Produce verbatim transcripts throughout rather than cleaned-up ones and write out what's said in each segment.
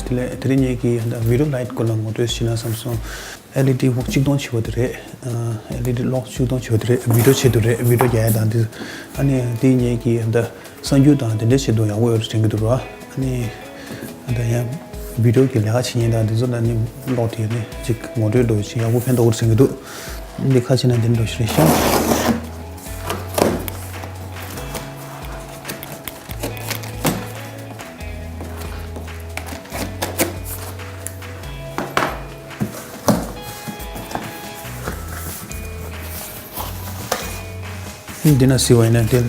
དེ་ལས་དེ་རིང་ངེད་ཀྱིས་ད་བི་ཌི་ཡོ་ལའེ་ཊི་སྐོར་ལ་ངོ་སྤྲོད་ཞུས་ན་བསམ་སོང་། ཨེལ་ཨི་ཌི་ཧོ་གཅིག་སྟོང་ཆེ་བ་དེ་རེད། ཨེལ་ཨི་ཌི་གློག་གཅིག་སྟོང་ཆེ་བ་དེ་རེད། བི་ཌི་ཡོ་ཆེད་དུ་རེད། བི་ཌི་ཡོ་རྒྱག་ཡ་དང་དེ། ཨ་ནི་དེ་ངེད་ཀྱིས་ད་གསར་འགྱུར་དང་དེ་འདྲའི་ཆེད་དུ་ཡག་པོ་ཡོད་རེད་དྲན་གྱི་འདུག་ར། ཨ་ནི་ད་ཡང་བི་ཌི་ཡོ་གི་ལས་ཀ་བྱེད་མཁན་དང་དེ་ཚོ་ལ་ནི་གློག་དེ་ནི་ཅིག་ངོ་སྤྲོད་འདྲ་ཅིག་ཡག་པོ་ཕན་ཐོགས་རེད་དྲན་གྱི་འདུག་འདི་ཁ་ཕྱེ་ན་འདི་འདྲ་ཞིག་རེད་ཤག་འདི་ན་ཟེར་བ་ཡིན་ན་དེ་ལ་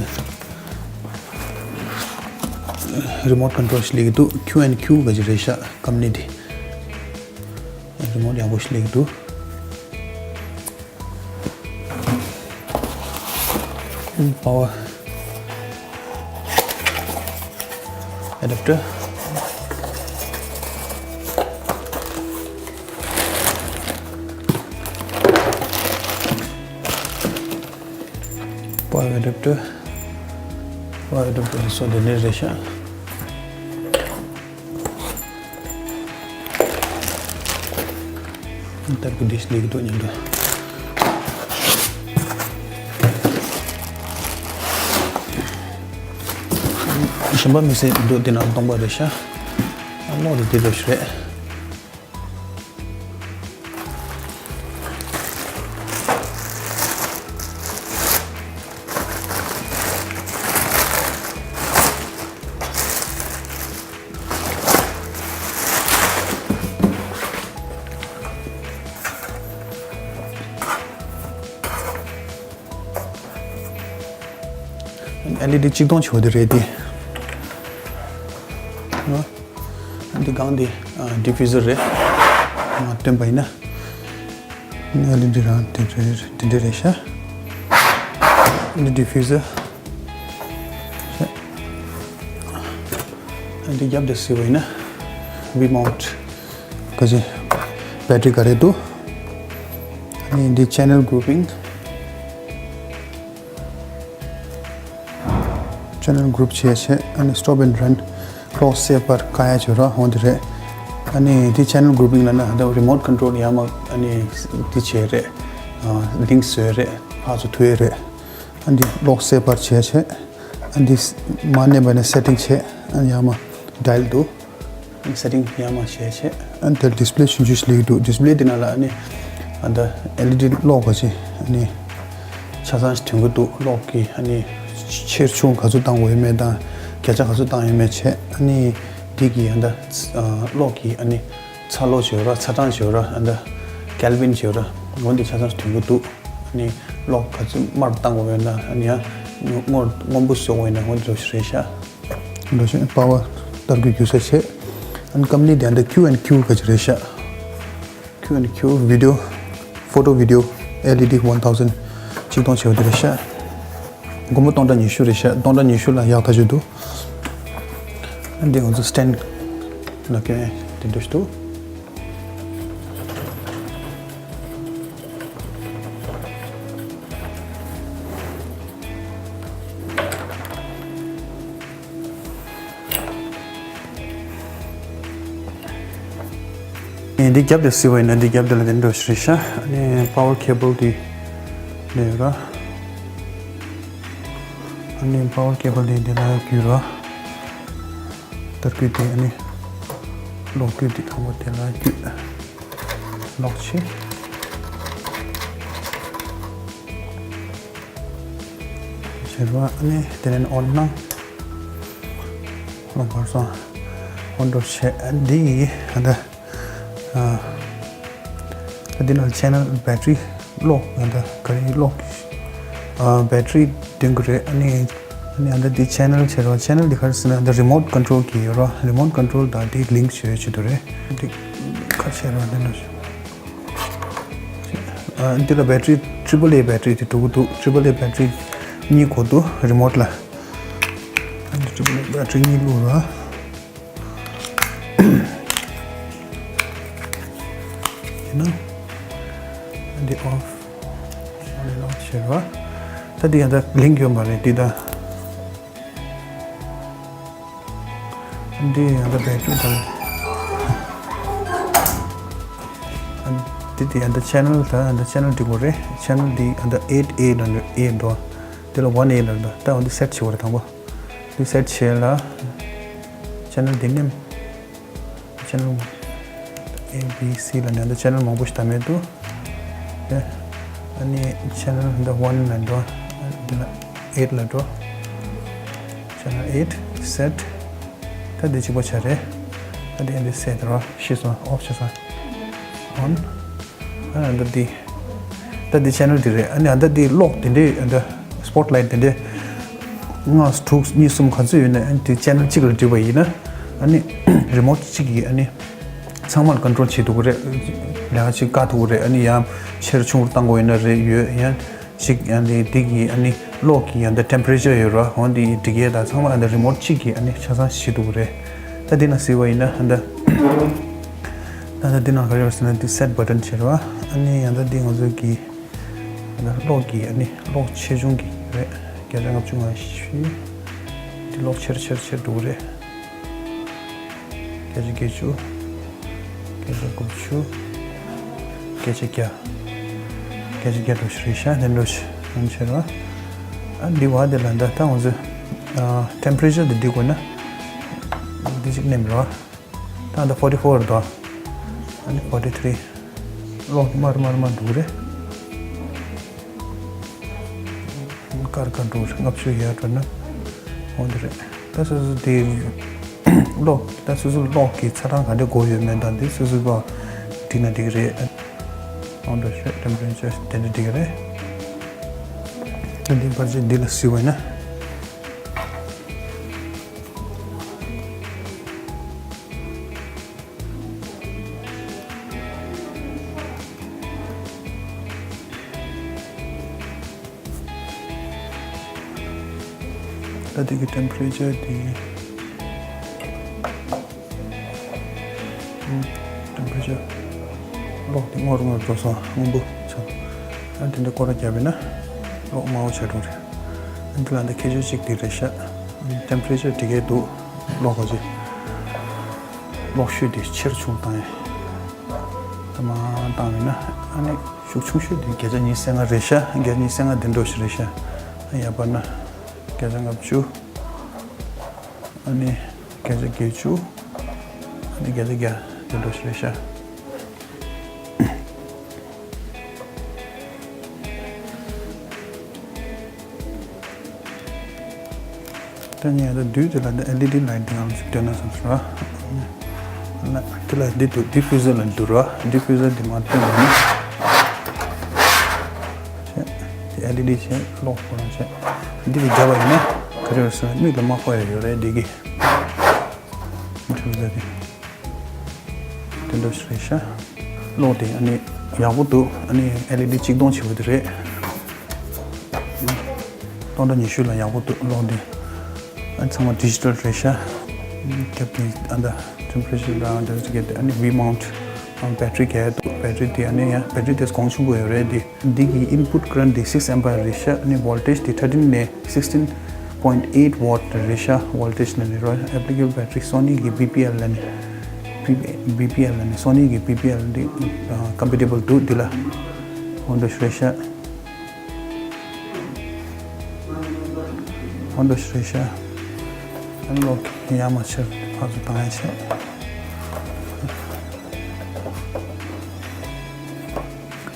རི་མོ་ཊི་ཀོན་ཊོལ་ཞིག་སླེབས་ཀྱི་འདུག་ཁྱུ་ཨེན་ཁྱུ་ག་ཅིག་རེད་ཤག་ཀམ་པ་ནི་དེ། རི་མོ་ཊི་ཡག་པོ་ཞིག་སླེབས་ཀྱི་འདུག་པ་ཝར་ཨེ་ཌབ་ཊར། པ་ཝར་ཨེ་ཌབ་ཊར། པ་ཝར་ཨེ་ཌབ་ཊར་སོགས་འདི་འདྲ་རེད་ཤག་ལྟར་གི་ཌིཤ་ལེགས་འདུག་སྙམ་དུ། གཞན་པ་མི་སྲིད་འདུག་དེ་ན་སྟོང་པ་རེད་ཤག་གློག་དེ་དེ་འདྲ་ཞིག་རེད། ཨེལ་ཨི་ཌི་གཅིག་སྟོང་ཆེ་བ་དེ་རེད་དེ། འདི་སྒང་དེ་ཌི་ཕུ་ཟར་རེད། ང་སྟོན་པ་ཡིན་ན། ཨེལ་ཨི་ཌི་རང་དེ་འདྲ་དེ་འདྲ་རེད་ཤག་འདི་ཌི་ཕུ་ཟར། འདི་རྒྱབ་དེ་ཟེར་བ་ཡིན་ན་ཝི་མའུན་ཊི་ག་ཅི་བེ་ཊི་རི་ག་རེ་འདུག་ཨ་ནི་འདི་ཆེ་ནལ་གུ་རུ་པིང་། ཆེ་ནལ་གུ་རུབ་བྱས་བྱས། ཨ་ནི་སི་ཊོབ་ཨེན་ཌི་རན། གློག་སེལ་བར་བཀག་ཡ་བྱོས་ར་འོང་དེ་རེད། ཨ་ནི་དེ་ཆེ་ནལ་གུ་རུ་པིང་ལབ་ན་ད་རི་མོ་ཊི་ཀོན་ཊོལ་ཡར་མར་ཨ་ནི་དེ་བྱས་རེད། ལིང་ཀི་བཟོས་རེད། ཕར་ཚུར་མཐུད་ཡ་རེད། ཨ་ནི་གློག་སེལ་བར་བྱས་བྱས། ཨ་ནི་མར་མནན་པ་ནི་སེ་ཊིང་བྱས། ཨ་ནི་ཡར་མར་ཌའེལ་འདུག་སེ་ཊིང་ཡར་མར་བྱས་བྱས། ཨ་ནི་དེར་ཌིས་པི་ལེ་ཆུང་ཆུང་ཞིག་སླེབས་ཀྱི་འདུག་ཌིས་པི་ལེ་དེ་ནང་ལ་ཨ་ནི་ཨ་ད་ཨེལ་ཨི་ཌི་གློག་ག་ཅི་ཨ་ནི་ཆ་ཚང་ཞིག་ཐོན་གྱི་འདུག་གློག་གི་ཨ་ནི་ཆེ་ཆུང་ག་ཚོད་བཏང་དགོས་ཡོད་མེད་དང་བརྒྱ་ཆ་ག་ཚོད་བཏང་ཡོད་མེད་བྱས། ཨ་ནི་དེ་གི་ཨ་ད་གློག་གི་ཨ་ནི་ཚ་ལོ་བྱོས་ར་ཚ་གྲང་བྱོས་ར་ཨ་ད་ཀེལ་ཝིན་བྱོས་ར་འོ་འདི་ཆ་ཚང་ཞིག་ཐོན་གྱི་འདུག་ཨ་ནི་གློག་ག་ཚོད་དམར་བཏང་དགོས་ཡོད་ན་ཨ་ནི་ཡང་སྔོ་སྔོན་པོ་བཟོ་དགོས་ཡོད་ན་འོ་འདི་ཚོ་ཞིག་རེད་ཤག་འགྲོ་ཤེས་པ་ཝར་ལྟར་གྱི་རྒྱུ་ས་ཆེ། ཨན་ཀམ་པ་ནི་དེ་འདྲ་ཁྱུ་ཨེན་ཁྱུ་ག་ཅི་རེད་ཤག་ཁྱུ་ཨེན་ཁྱུ་བི་ཌི་ཡོ། ཕོ་ཊོ་བི་ཌི་ཡོ། ཨེལ་ཨི་ཌི་ཝན་ཐའུ་ཟན་གཅིག་སྟོང་ཆེ་བ་དེ་རེད་ཤག་སྒོར་མོ་སྟོང་ཕྲག་ཉི་ཤུ་རེད་ཤག་སྟོང་ཕྲག་ཉི་ཤུ་ལ་ཡག་ཐག་ཆོད་འདུག་ཨ་འདི་ང་ཚོ་སི་ཊེན་ལ་སྐྱོན་ཡས་དེ་འདྲ་ཞིག་འདུག་ཨེ་འདི་རྒྱབ་དེ་སི་བ་ཡིན་ན་འདི་རྒྱབ་དེ་ལ་དེ་འདྲ་ཞིག་རེད་ཤག་ཨ་ནི་པ་ཝར་ཁེ་བལ་དེ་འདྲ་ཡོད་ར། ཨ་ནི་པ་ཝར་ཁེ་བལ་དེ་འདི་ལ་བརྒྱུད་ར། ཏར་སྐུད་དེ་ཨ་ནི་གློག་སྐུད་དེ་དང་པོ་དེ་ལ་བརྒྱུད། གློག་ཆེ། ཟེར་བ་ཨ་ནི་དེ་ནས་ཨོན་ན། གློག་བར་སོང་། ཨོན་འགྲོ་བྱས་འདི་ཡིས་ཨ་ད། ཨ་འདི་ནང་ཆེ་ནལ་བེ་ཊི་རི་གློག་ཨ་ད་ག་རེ་གློག་ཨ་བེ་ཊི་རི་འདོན་གི་རེད། ཨ་ནི་ཨ་ནི་ཨ་ད་འདི་ཆེ་ནལ་བྱེད་རོགས། ཆེ་ནལ་འདི་ག་རེ་ཟེར་ན་ཨ་ད་རི་མོ་ཊི་ཀོན་ཊོལ་གི་ཡོད་རོགས། རི་མོ་ཊི་ཀོན་ཊོལ་དང་འདི་ལིང་ཀི་བྱེད་ཡོད་ཆེད་དུ་རེད། འདི་ག་བྱེད་རོགས་འདི་ནང་བཞིན། ཨ་འདི་ལ་བེ་ཊི་རི་ཊི་རི་པལ་ཨེ་བེ་ཊི་རི་དེ་འགྲོ་གི་འདུག་ཊི་རི་པལ་ཨེ་བེ་ཊི་རི་གཉིས་དགོས་འདུག་རི་མོ་ཊི་ལ། ཨ་འདི་ཊི་རི་པལ་ཨེ་བེ་ཊི་རི་གཉིས་བླུགས་ར། ཡིན་ན། འདི་ཨོཕ། འདི་ལོག་བྱེད་ར། ད་འདི་ཡང་ད་ལིང་ཀི་ཡོད་མ་རེད་འདི་ད། འདི་ཡང་ད་བེད་སྤྱོད་དང་། དེ་དེ་ཨ་ད་ཆེ་ནལ་ད་ཨ་ད་ཆེ་ནལ་འགྲིག་གོ་རེད། ཆེ་ནལ་འདི་ཨ་ད་eight A ལ་འགྲོ། A འགྲོ། དེ་ལ་one A ལ་འགྲོ། ད་འོ་འདི་སེཊ་བྱེད་དགོས་རེད། དང་པོ་འདི་སེཊ་བྱས་ལ་ཆེ་ནལ་འདི་ནེམ། ཆེ་ནལ་A B C ལ་ནི་ཨ་ད་ཆེ་ནལ་མང་པོ་ཞིག་ད་མེད་འདུག་ཨ་ནི་ཆེ་ནལ་འདི་one ལ་འགྲོ། འདི་ལ་eight ལ་འགྲོ། ཆེ་ནལ་eight སེཊ། ད་འདི་གཅིག་པ་ཆ་རེད། ད་འདི་འདི་སེཊ་རོ། ཤི་སོང་། ཨོཕ་བྱས་སོང་། on། ཨ་ད་འདི་ད་འདི་ཆེ་ནལ་འདི་རེད། ཨ་ནི་ཨ་ད་འདི་གློག་དེ་འདྲས་ཨ་ད་སྤོཊ་ལའིཊ་དེ་འདྲས་ལྔ་དྲུག་གཉིས་གསུམ་ག་ཚོད་ཡོད་ན་ཨ་ནི་དེ་ཆེ་ནལ་གཅིག་ལ་བསྒྲིགས་པ་ཡིན་ན་ཨ་ནི་རི་མོཊ་གཅིག་གིས་ཨ་ནི་ཚང་མ་ལ་ཀོན་ཊོལ་བྱེད་ཐུབ་ཀྱི་རེད། ལས་ཀ་གཅིག་བཀག་ཐུབ་ཀྱི་རེད། ཨ་ནི་ཡང་ཆེ་རུ་ཆུང་རུ་བཏང་དགོས་ཡོད་ན་རེད། ཡོད་ཡང་། ཅིག་ཨ་ནི་འདི་གི་ཨ་ནི་གློག་གི་ཨ་ནི་ཊེམ་པ་རེ་ཅར་ཡོད་ར། འོ་འདི་འགྲིག་ཡས་དང་ཚང་མ་ཨ་ནི་རི་མོཊ་གཅིག་གིས་ཨ་ནི་ཆ་ཚང་བྱེད་ཐུབ་ཀྱི་རེད། ད་འདི་ན་གཟིགས་པ་ཡིན་ན་ཨ་ནི་ད་ད་འདི་ན་ག་རེ་ཡོད་ཟེར་ན་འདི་སེཊ་བ་ཊན་བྱེད་ར། ཨ་ནི་ཡང་ད་འདི་ང་ཚོ་གི་ཨ་ནི་གློག་གི་ཨ་ནི་གློག་ཆེ་ཆུང་གི་རེད། བརྒྱ་ཆ་ལྔ་བཅུ་ང་བཞི། འདི་གློག་ཆེར་ཆེར་ཆེར་འགྲོ་གི་རེད། བརྒྱ་ཆ་བརྒྱད་ཅུ། བརྒྱ་ཆ་དགུ་བཅུ། བརྒྱ་ཆ་བརྒྱ། བརྒྱ་ཆ་བརྒྱ་འགྲོ་ཞིག་རེད་ཤག་དེ་འགྲོ་ཞིག་ཡང་ཆེ་ར། ཨ་འདི་བ་དེ་ལ་འདི་ད་ང་ཚོས་ཨ་ཊེམ་པ་རེ་ཅར་དེ་འགྲིག་དགོས་ན་འདི་ཅིག་ནེམ་ར། ད་འདི་forty four འདུག་ཨ་ནི་forty three། གློག་དམར་དམར་དམར་འགྲོ་གི་རེད། དཀར་དཀར་འགྲོ་རེད། ལྔ་བཅུ་ཡར་འགྲོ་ན་འོ་འདི་རེད། ད་སོ་སོ་དེ་གློག་ད་སོ་སོ་གློག་གི་ཚ་གྲང་ག་འདྲ་དགོས་ཡོད་མེད་དང་དེ་སོ་སོ་བ་འགྲིག་ན་འགྲིག་གི་རེད། འོ་འདི་རེད། ཊེམ་པ་རེ་ཅར་དེ་འདྲ་འགྲིག་གི་རེད། ད་འདི་ཕལ་ཆེར་འདི་ལ་གཟིགས་པ་ཡིན་ན། ད་དེ་གི་ཊེམ་པ་རེ་ཅར་དེ། ཊེམ་པ་རེ་ཅར། གློག་དེ་སྔོ་རུ་སྔོ་རུ་འགྲོ་སོང་། སྔོན་པོ་ཆགས། ཨ་དེ་འདྲ་སྐོར་ར་བརྒྱབ་པས་ན་གློག་དམར་པོ་ཆགས་འགྲོ་རེད། ཨ་འདི་ལ་འདི་ཁྱད་ཆོས་གཅིག་དེ་རེད་ཤག་ཊེམ་པ་རེ་ཅར་དེ་གས་འདུག་གློག་ག་ཅིག་གློག་ཤུགས་དེ་ཆེར་ཆུང་བཏང་ཡས། ད་མ་བཏང་མིན་ན་ཨ་ནི་ཤུགས་ཆུང་ཤོས་དེ་བརྒྱ་ཆ་ཉི་ཤུ་རྩ་ལྔ་རེད་ཤག་བརྒྱ་ཆ་ཉི་ཤུ་རྩ་ལྔ་དེ་འགྲོ་ཞིག་རེད་ཤག་ཨ་ཡར་བར་ན་བརྒྱ་ཆ་ལྔ་བཅུ། ཨ་ནི་བརྒྱ་ཆ་བརྒྱད་ཅུ། ཨ་ནི་བརྒྱ་ཆ་བརྒྱ་དེ་འགྲོ་ཞིག་རེད་ཤག་ད་ནི་ཡང་ད་དུས་དེ་ལ་ད་ཨེལ་ཨི་ཌི་ལའིཊ་དེ་ཡང་ཞིག་སྟོན་ན་བསམ་སོང་ར། ལ་དེ་ལ་འདི་འདུག་ཌི་ཕུ་ཟར་ལ་འདུག་ར། ཌི་ཕུ་ཟར་དེ་མར་བཏོན་ཡོང་ན། བྱས། དེ་ཨེལ་ཨི་ཌི་བྱས། གློག་ཁོ་རང་བྱས། འདི་ལ་བརྒྱབ་པ་ཡིན་ན་ག་རེ་རེད་ཟེར་ན་མིག་ལ་མ་ཕོག་ཡ་ཡོད་རེད་འདི་གི། ཌི་ཕུ་ཟར་དེ། དེ་འདྲ་ཞིག་རེད་ཤག་གློག་དེ་ཨ་ནི་ཡག་པོ་འདུག་ཨ་ནི་ཨེལ་ཨི་ཌི་གཅིག་སྟོང་བྱེད་པ་དེ་རེད། སྟོང་ཕྲག་ཉི་ཤུ་ལ་ཡག་པོ་འདུག་གློག་དེ། ཨ་ཚང་མ་ཌི་ཇི་ཊལ་རེད་ཤག་རྒྱབ་ཀྱི་ཨ་ད་ཊེམ་པ་རེ་ཅར་དང་དེ་ཚོ་གི་ཨ་ནི་ཝི་མའུནཊ་ཨ་བེ་ཊི་རི་གས་འདུག་བེ་ཊི་རི་དེ་ཨ་ནི་ཡང་བེ་ཊི་རི་དེ་གོང་ཆེན་པོ་ཡོད་རེད་དེ། འདི་གི་ཨིན་པུཊ་ཀ་རེན་ཊི་འདི་six ampere རེད་ཤག་ཨ་ནི་ཝོལ་ཊེཇ་འདི་thirteen ནས་sixteen point eight watt རེད་ཤག་ཝོལ་ཊེཇ་ནི་རེད་རོ། ཨེབ་ལི་ཀེ་བལ་བེ་ཊི་རི་སོ་ནི་གི་བི་པི་ཨེལ་ལ་ནི། བི་པི་ཨེལ་ལ་ནི་སོ་ནི་གི་བི་པི་ཨེལ་འདི་ཀམ་པེ་ཊི་བལ་འདུག་འདི་ལ་ཝོལ་ཊེཇ་རེད་ཤག་ཝོལ་ཊེཇ་རེད་ཤག་ཨ་ནི་གློག་ཡར་མར་ཆེར་ཕར་ཚུར་བཏང་ཡ་བྱས།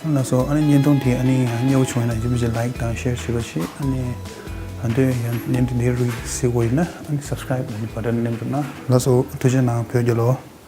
ལགས་སོ། ཨ་ནི་བརྙན་ཐུང་དེ་ཨ་ནི་ཡང་མཉེས་པོ་བྱུང་ཡོད་ན་ཡིན་པ་ཅིག་ལའིཀ་དང་ཤེར་བྱེད་པ་བྱེད། ཨ་ནི་ད་དུང་ཡང་བརྙན་ཐུང་འདི་རིགས་གཟིགས་དགོས་ཡིན་ན་ཨ་ནི་སབ་སི་ཀ་རའིབ་ལ་ནི་བ་ཊན་མནན་འདུག་ན། ལགས་སོ། ཐུགས་རྗེ་གནང་། བོད་རྒྱལ་ལོ།